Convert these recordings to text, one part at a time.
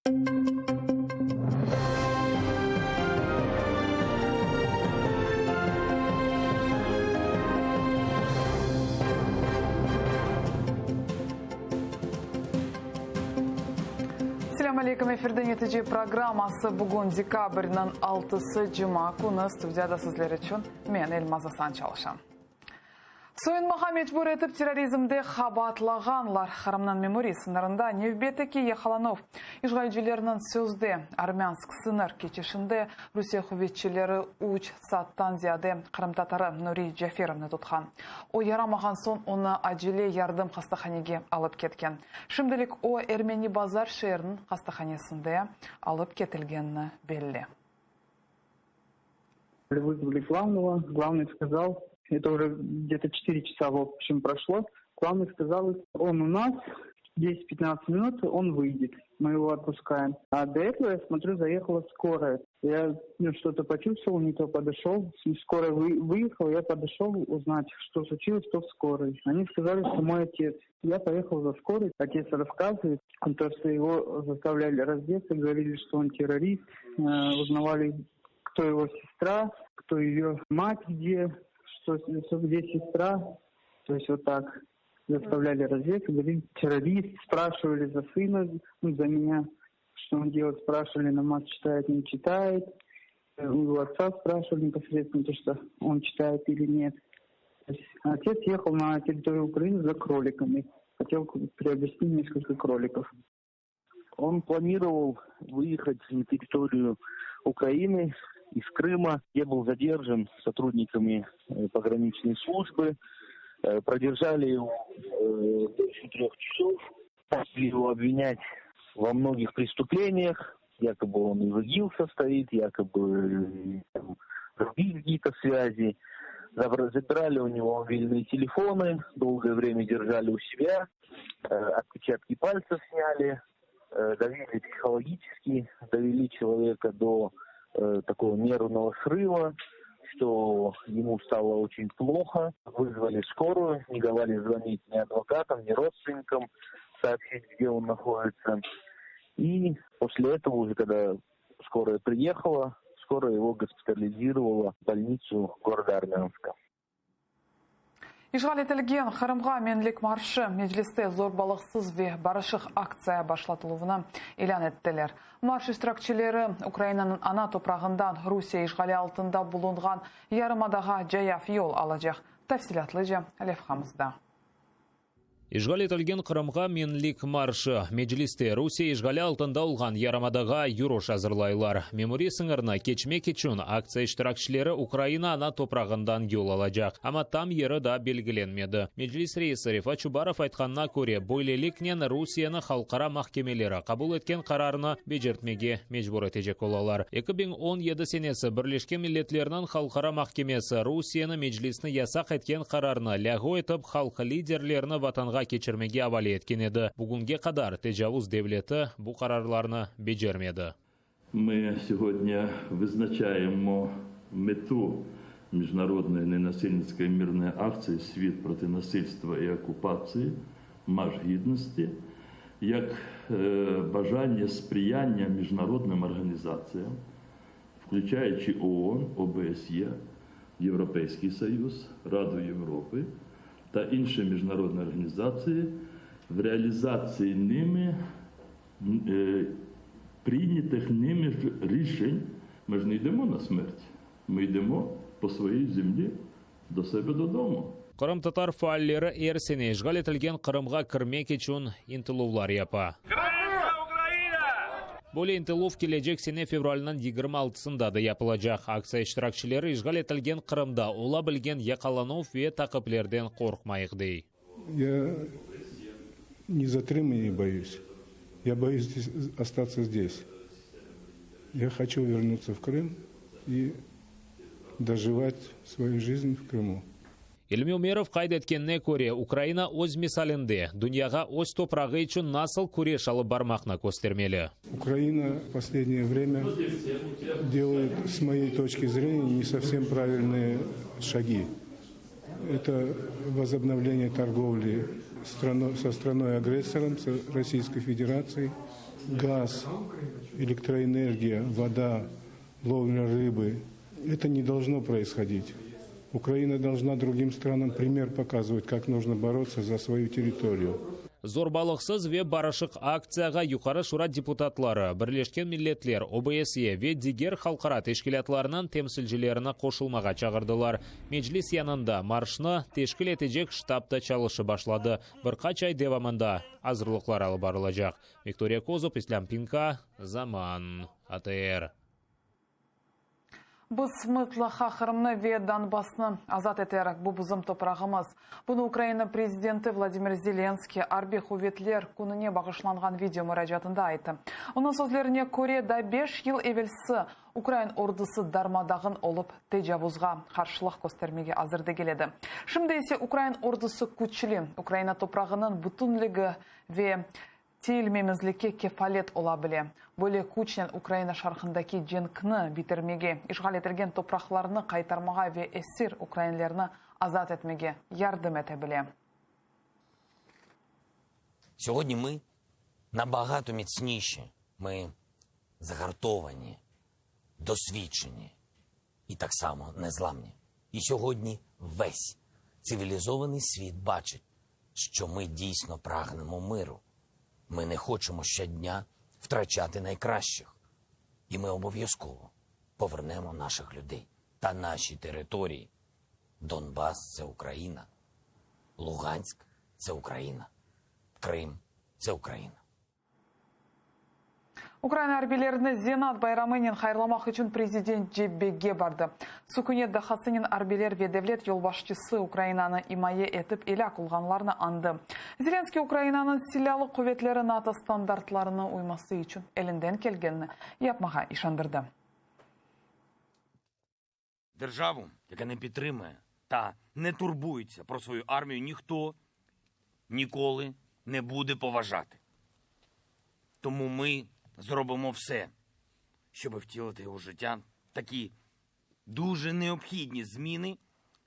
Selâm aleyküm, efirde Netice programması. Bugün dekabrniñ altısı, cuma künü. Studiyada sizler içün men, Elmaz Asan, çalışam. Soyunmağa mecbur etip terrorizmde qabaatlağanlar. Qırımnıñ memuriy sıñırında nevbetteki yaqalanuv. İşğalcilerniñ sözde Armânsk sıñır keçişinde Rusiye quvetçileri üç saattan ziyade qırımtatarı Nuri Caferovnı tutqan. O yaramağan soñ onı acele yardım hastahanege alıp ketken. Şimdilik o Ermeni Bazar şeeriniñ hastahanesinde alıp ketilgenini belli. Вызвали главного, главный сказал, это уже где-то 4 часа в общем прошло, главный сказал, он у нас, 10-15 минут, он выйдет, мы его отпускаем. А до этого, я смотрю, заехала скорая. Я ну, что-то почувствовал, не то подошел. Скорая вы, выехала, я подошел узнать, что случилось, что в скорой. Они сказали, что мой отец. Я поехал за скорой. Отец рассказывает, то, что его заставляли раздеться, говорили, что он террорист. Э, узнавали, кто его сестра, кто ее мать где, что, где сестра. То есть вот так заставляли раздеться, говорили, террорист, спрашивали за сына, ну, за меня, что он делает, спрашивали, намаз читает, не читает. У отца спрашивали непосредственно, то, что он читает или нет. То есть отец ехал на территорию Украины за кроликами. Хотел приобрести несколько кроликов. Он планировал выехать на территорию Украины из Крыма, где был задержан сотрудниками э, пограничной службы. Э, продержали его э, больше трех часов. Начали его обвинять во многих преступлениях. Якобы он и в ИГИЛ состоит, якобы там, другие какие-то связи. Забирали у него мобильные телефоны, долгое время держали у себя, отпечатки пальцев сняли, давили психологически, довели человека до э, такого нервного срыва, что ему стало очень плохо. Вызвали скорую, не давали звонить ни адвокатам, ни родственникам, сообщить, где он находится. И после этого уже, когда скорая приехала, скорая его госпитализировала в больницу города Армянска. İşğal etilgen Qırımğa Menlik marşı, Mecliste zorbalıqsız ve barışıq aktsiya başlatıluvını ilân ettiler. Marş iştirakçileri Ukrainanıñ ana toprağından Rusiye işğali altında bulunğan yarımadağa cayav yol alacaq. Tafsilâtlıca levhamızda. İşğal etilgen Qırımğa Menlik marşı, Mecliste Rusiye işğali altında olğan yarımadağa yürüş azırlaylar. Memuriy sıñırnı keçmek içün aktsiya iştirakçileri Ukraina ana toprağından yol alacaq, amma tam yeri daa belgilenmedi. Meclis reisi Refat Çubarov aytqanına köre, böyleliknen Rusiyeni halqara mahkemeleri qabul etken qararnı becertmege mecbur etecek olalar. 2017 senesi Birleşken Milletlerniñ Halqara mahkemesi Rusiyeni Meclisni yasaq etken qararnı lâğu etip, halq liderlerini vatanğa keçirmege avale etken edi. Bugünge qadar tecavuz devleti bu qararlarnı becermedi. Mı segodnâ vyznaçayemo metu Mіжнародної ненасильницької мирної акції Світ проти насильства і окупації, Марш гідності як бажання сприяння міжнародним організаціям, включаючи ООН, ОБСЄ, Європейський Союз, Раду Європи та інші міжнародні організації в реалізації ними прийнятих ними ж рішень. Ми ж не йдемо на смерть, ми йдемо по своїй землі до себе додому. Qırımtatar faalleri er sene işğal etilgen Qırımğa kirmek içün ıntıluvlar yapa. Böyle ıntıluv kelecek sene fevralniñ 26-sında da yapılacaq. Aktsiya iştirakçileri işğal etilgen Qırımda ola bilgen yaqalanuv ve taqiplerden qorqmayıq, dey. Я не затримания не боюсь. Я боюсь здесь, остаться здесь. Я хочу вернуться в Крым и доживать свою жизнь в Крыму. İlmi Ümerov qayd etkenine köre, Ukraina öz misalinde dünyağa öz toprağı içün nasıl küreş alıp barmaqnı köstermeli. Украина в последнее время делает, с моей точки зрения, не совсем правильные шаги. Это возобновление торговли страно, со страной-агрессором, с Российской Федерацией. Газ, электроэнергия, вода, ловля рыбы. Это не должно происходить. Украина должна другим странам пример показывать, как нужно бороться за свою территорию. Zorbalıqsız ve barışıq aktsiyağa Yuqarı Şura deputatları, Birleşken Milletler, OBSE ve diger halqara teşkilâtlarnıñ temsilcilerini qoşulmağa çağırdılar. Meclis yanında marşnı teşkil etecek ştab da çalışıp başladı. Bir qaç ay devamında azırlıqlar alıp barılacaq. Viktoriya Kozub, İslâm Pinka, Zaman, ATR. Biz mıtlaqa Qırımnı ve Donbassnı azat eterik, bu bizim toprağımız. Bunı Ukraina prezidenti Vladimir Zelenskiy Arbiy quvetler kününe bağışlanğan video muracaatında ayttı. Onıñ sözlerine köre, daa beş yıl evelsi ukrain ordusı darma-dağın olıp, tecavuzğa qarşılıq köstermege azır degil edi. Şimdi ise ukrain ordusı küçlü, Ukraina toprağınıñ bütünligi ve Tiyilmemizlikke kefalet ola bile. Böyle küçnen Ukraina şarqındaki cenkni bitirmege, işğal etilgen topraqlarnı qaytarmağa ve esir ukrainlerni azat etmege yardım ete bile. Сьогодні ми набагато міцніші, ми загартовані, досвідчені і так само незламні. І сьогодні весь цивілізований світ бачить, що ми дійсно прагнемо миру. Ми не хочемо щодня втрачати найкращих. І ми обов'язково повернемо наших людей та наші території. Донбас це Україна, Луганськ це Україна, Крим це Україна. Ukraina arbiylerini Zenaat bayramınen hayırlamaq içün prezident cebege bardı. Sükünet daqqasınen arbiyler ve devlet yolbaşçısı Ukrainanı imaye etip elâk olğanlarnı añdı. Zelenskiy Ukrainanıñ Silâlı quvetleri NATO standartlarına uyması içün elinden kelgenini yapmağa işandırdı. Державу, яка не підтримує та не турбується про свою армію, ніхто ніколи не буде поважати. Тому ми зробимо все, щоб втілити у життя такі дуже необхідні зміни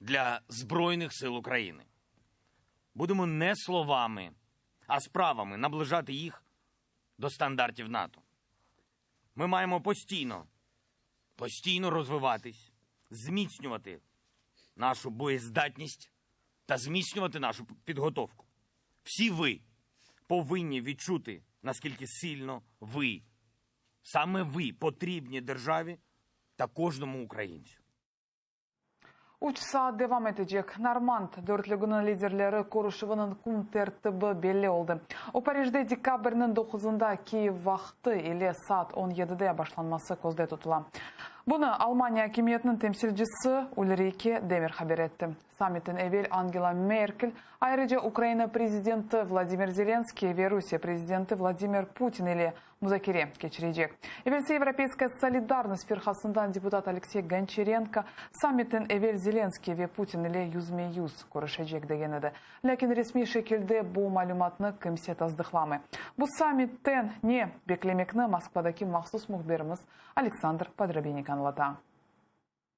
для Збройних сил України. Будемо не словами, а справами наближати їх до стандартів НАТО. Ми маємо постійно, постійно розвиватись, зміцнювати нашу боєздатність та зміцнювати нашу підготовку. Всі ви повинні відчути, наскільки сильно ви, саме ви потрібні державі та кожному українцю. Üç saat devam etecek Normand dörtlüginiñ liderleri körüşüviniñ kün tertibi belli oldı. O, Parijde dekabrniñ doquzında Kiyev vaqtı ile saat on yedide başlanması közde tutula. Bunı Almaniya akimiyetiniñ temsilcisi Ulrike Demmer haber etti. Sammitten evel Angela Merkel, ayrıca Ukraina prezidenti Vladimir Zelenskiy ve Rusiye prezidenti Vladimir Putin ile muzakere keçirecek. Evelsi Yevropeyskaya solidarnost firqasından deputat Aleksey Gonçarenko sammitten evel Zelenskiy ve Putin ile yüzme-yüz körüşecek degen edi. Lâkin resmiy şekilde bu malümatnı kimse tasdıqlamay. Bu sammitten ne beklemekni Moskvadaki mahsus mühbirimiz Aleksandr Podrabinek añlata.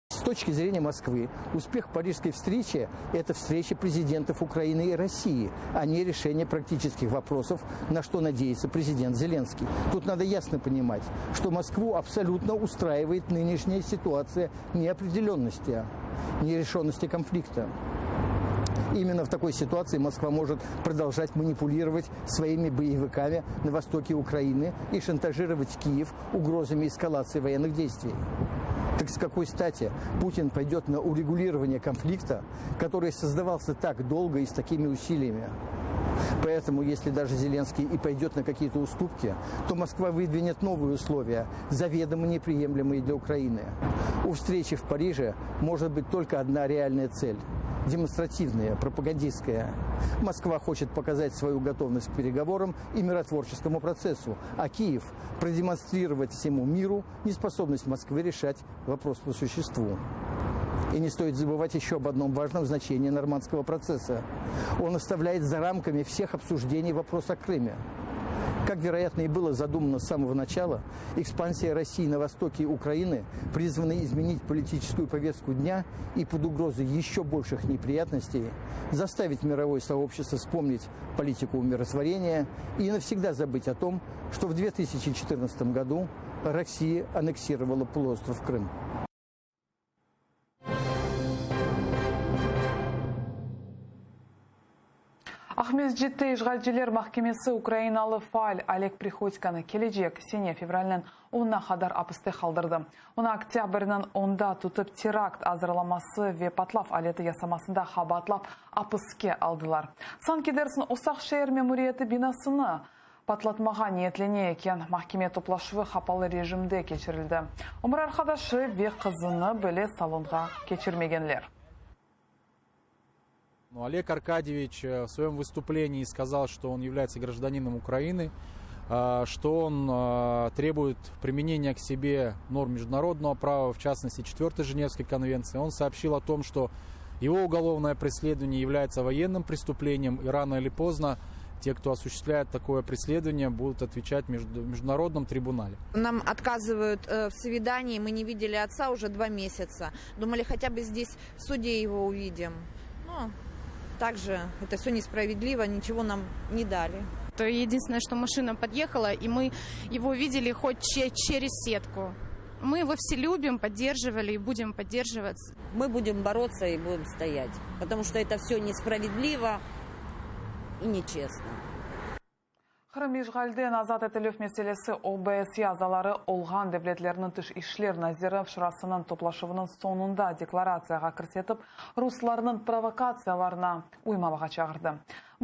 С точки зрения Москвы, успех парижской встречи – это встреча президентов Украины и России, а не решение практических вопросов, на что надеется президент Зеленский. Тут надо ясно понимать, что Москву абсолютно устраивает нынешняя ситуация неопределенности, нерешенности конфликта. Именно в такой ситуации Москва может продолжать манипулировать своими боевиками на востоке Украины и шантажировать Киев угрозами эскалации военных действий. Так с какой стати Путин пойдет на урегулирование конфликта, который создавался так долго и с такими усилиями? Поэтому, если даже Зеленский и пойдет на какие-то уступки, то Москва выдвинет новые условия, заведомо неприемлемые для Украины. У встречи в Париже может быть только одна реальная цель – демонстративная, пропагандистская. Москва хочет показать свою готовность к переговорам и миротворческому процессу, а Киев – продемонстрировать всему миру неспособность Москвы решать вопрос по существу. И не стоит забывать еще об одном важном значении нормандского процесса. Он оставляет за рамками всех обсуждений вопрос о Крыме. Как, вероятно, и было задумано с самого начала, экспансия России на востоке Украины призвана изменить политическую повестку дня и под угрозой еще больших неприятностей заставить мировое сообщество вспомнить политику умиротворения и навсегда забыть о том, что в 2014 году Россия аннексировала полуостров Крым. Aqmescitte işğalciler mahkemesi ukrainalı faal Oleg Prihodkonı kelecek sene fevralniñ onuna qadar apiste qaldırdı. Onı oktâbrniñ onda tutıp terakt azırlaması ve patlav aleti yasamasında qabaatlap apiske aldılar. Sanki dersiñ Osaq şeer memuriyeti binasını patlatmağa niyetlene eken. Mahkeme toplaşuvı qapalı rejimde keçirildi. Ömür arqadaşı ve qızını bile salonğa keçirmegenler. Oleg Arkadyeviç v svoyem vıstuplenii skazal, çto on yavlâyetsâ grajdaninom Ukrainı, çto on trebuet primeneniya k sebe norm mejdunarodnogo prava, v çastnosti Çetvertoy Jenevskoy konventsii. On soobşil o tom, çto ego ugolovnoye presledovaniye yavlâyetsâ voyennym prestupleniyem i rano ili pozdno te, kto osushchestvlâet takoye presledovaniye, budut otveçat v mejdunarodnom tribunale. Нам отказывают в свидании, мы не видели отца уже два месяца. Думали, хотя бы здесь в суде его увидим. Но также это все несправедливо, ничего нам не дали. То единственное, что машина подъехала, и мы его видели хоть через сетку. Мы его все любим, поддерживали и будем поддерживать. Мы будем бороться и будем стоять, потому что это все несправедливо и нечестно. Qırım işğalden azat etilüv meselesi OBSE azaları olğan devletlerniñ tış işler naziri şurasınıñ toplaşuvınıñ soñunda deklaratsiyağa kirsetip, ruslarnıñ provokatsiyalarına uymamağa çağırdı.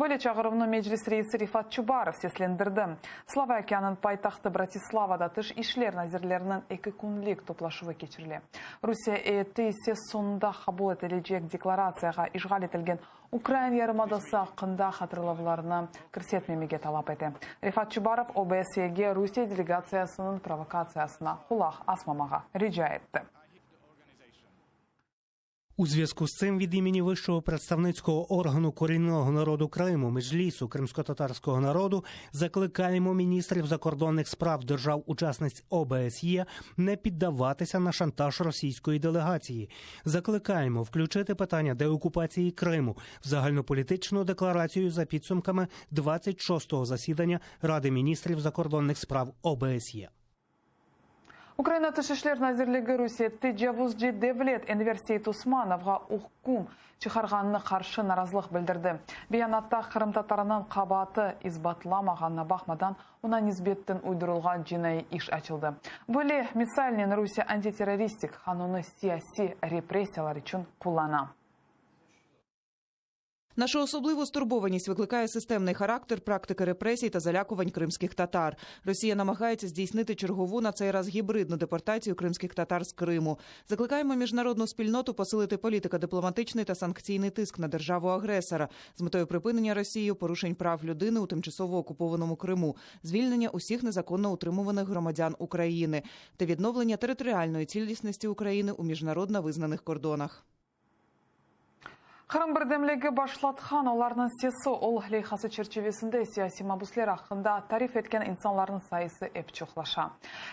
Böyle çağıruvnı Meclis reisi Refat Çubarov seslendirdi. Slovakiyanıñ paytahtı Bratislavada tış işler nazirleriniñ eki künlik toplaşuvı keçirile. Rusiye eyyeti ise soñunda qabul etilecek deklaratsiyağa işğal etilgen Ukrain yarımadası aqqında hatırlavlarnı kirsetmemege talap ete. Refat Çubarov OBSYege Rusiye delegatsiyasınıñ provokatsiyasına qulaq asmamağa rica etti. У зв'язку з цим від імені вищого представницького органу корінного народу Криму, Меджлісу кримськотатарського народу, закликаємо міністрів закордонних справ держав-учасниць ОБСЄ не піддаватися на шантаж російської делегації. Закликаємо включити питання деокупації Криму в загальнополітичну декларацію за підсумками 26-го засідання Ради міністрів закордонних справ ОБСЄ. Ukraina Tış işler nazirligi Rusiye tecavuzcı devlet Enver Seytosmanovğa üküm çıqarğanına qarşı narazılıq bildirdi. Beyanatta qırımtatarınıñ qabaatı isbatlamağanına baqmadan, oña nisbetten uydurılğan cinaiy iş açıldı. Böyle misalnen Rusiye antiterroristik qanunı siyasiy repressiyalar içün qullana. Нашу особливу стурбованість викликає системний характер практики репресій та залякувань кримських татар. Росія намагається здійснити чергову на цей раз гібридну депортацію кримських татар з Криму. Закликаємо міжнародну спільноту посилити політико-дипломатичний та санкційний тиск на державу-агресора з метою припинення Росією порушень прав людини у тимчасово окупованому Криму, звільнення усіх незаконно утримуваних громадян України та відновлення територіальної цілісності України у міжнародно визнаних кордонах. Qırım birdemligi başlatqan Olarnıñ sesi ol leyhası çerçivesinde siyasiy mabüsler aqqında tarif etken insanlarnıñ sayısı ep çoqlaşa.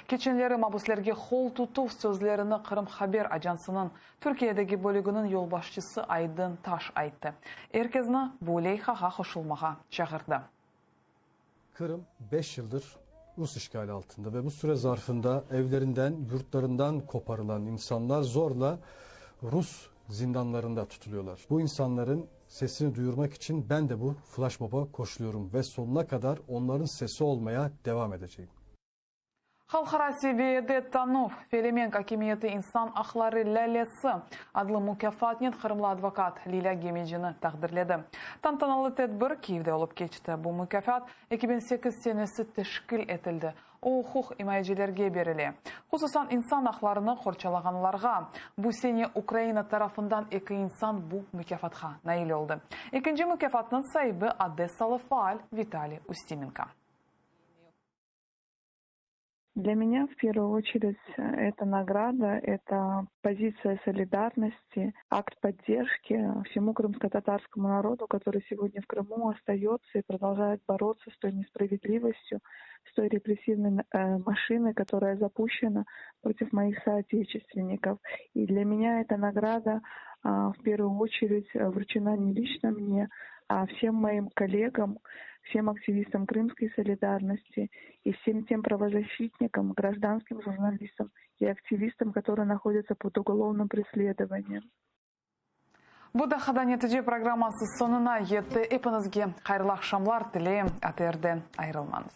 Keçenleri mabüslerge qol tutuv sözlerini Qırım haber ajansınıñ Türkiyedeki bölüginiñ yolbaşçısı Aydın Taş ayttı. Er kezni bu leyhağa qoşulmağa çağırdı. Qırım beş yıldır Rus işgali altında ve bu süre zarfında evlerinden, yurtlarından koparılan insanlar zorla Rus zindanlarında tutuluyorlar. Bu insanların sesini duyurmak için ben de bu flash mob'a koşuluyorum ve sonuna kadar onların sesi olmaya devam edeceğim. Halqara seviyede tanuv, Felemenk akimiyeti İnsan aqları lâlesi adlı mukâfatnen qırımlı advokat Lilâ Gemecini taqdirledi. Tantanalı tedbir Kiyevde olıp keçti. Bu mukâfat 2008 senesi teşkil etildi. O, uquq imayecilerge berile. Hususan, insan aqlarını qorçalağanlarğa. Bu sene Ukraina tarafından eki insan bu mukâfatqa nail oldı. Ekinci mukâfatnıñ saibi odessalı faal Vitaliy Ustimenko. Для меня, в первую очередь, эта награда, это позиция солидарности, акт поддержки всему крымско-татарскому народу, который сегодня в Крыму остается и продолжает бороться с той несправедливостью, с той репрессивной э, машиной, которая запущена против моих соотечественников. И для меня эта награда в первую очередь вручена не лично мне, а всем моим коллегам, всем активистам Крымской солидарности и всем тем правозащитникам, гражданским журналистам и активистам, которые находятся под уголовным преследованием. Bu daqqada netice programması soñuna yetti. Epiñizge hayırlı aqşamlar tileyim. ATRden ayırılmañız.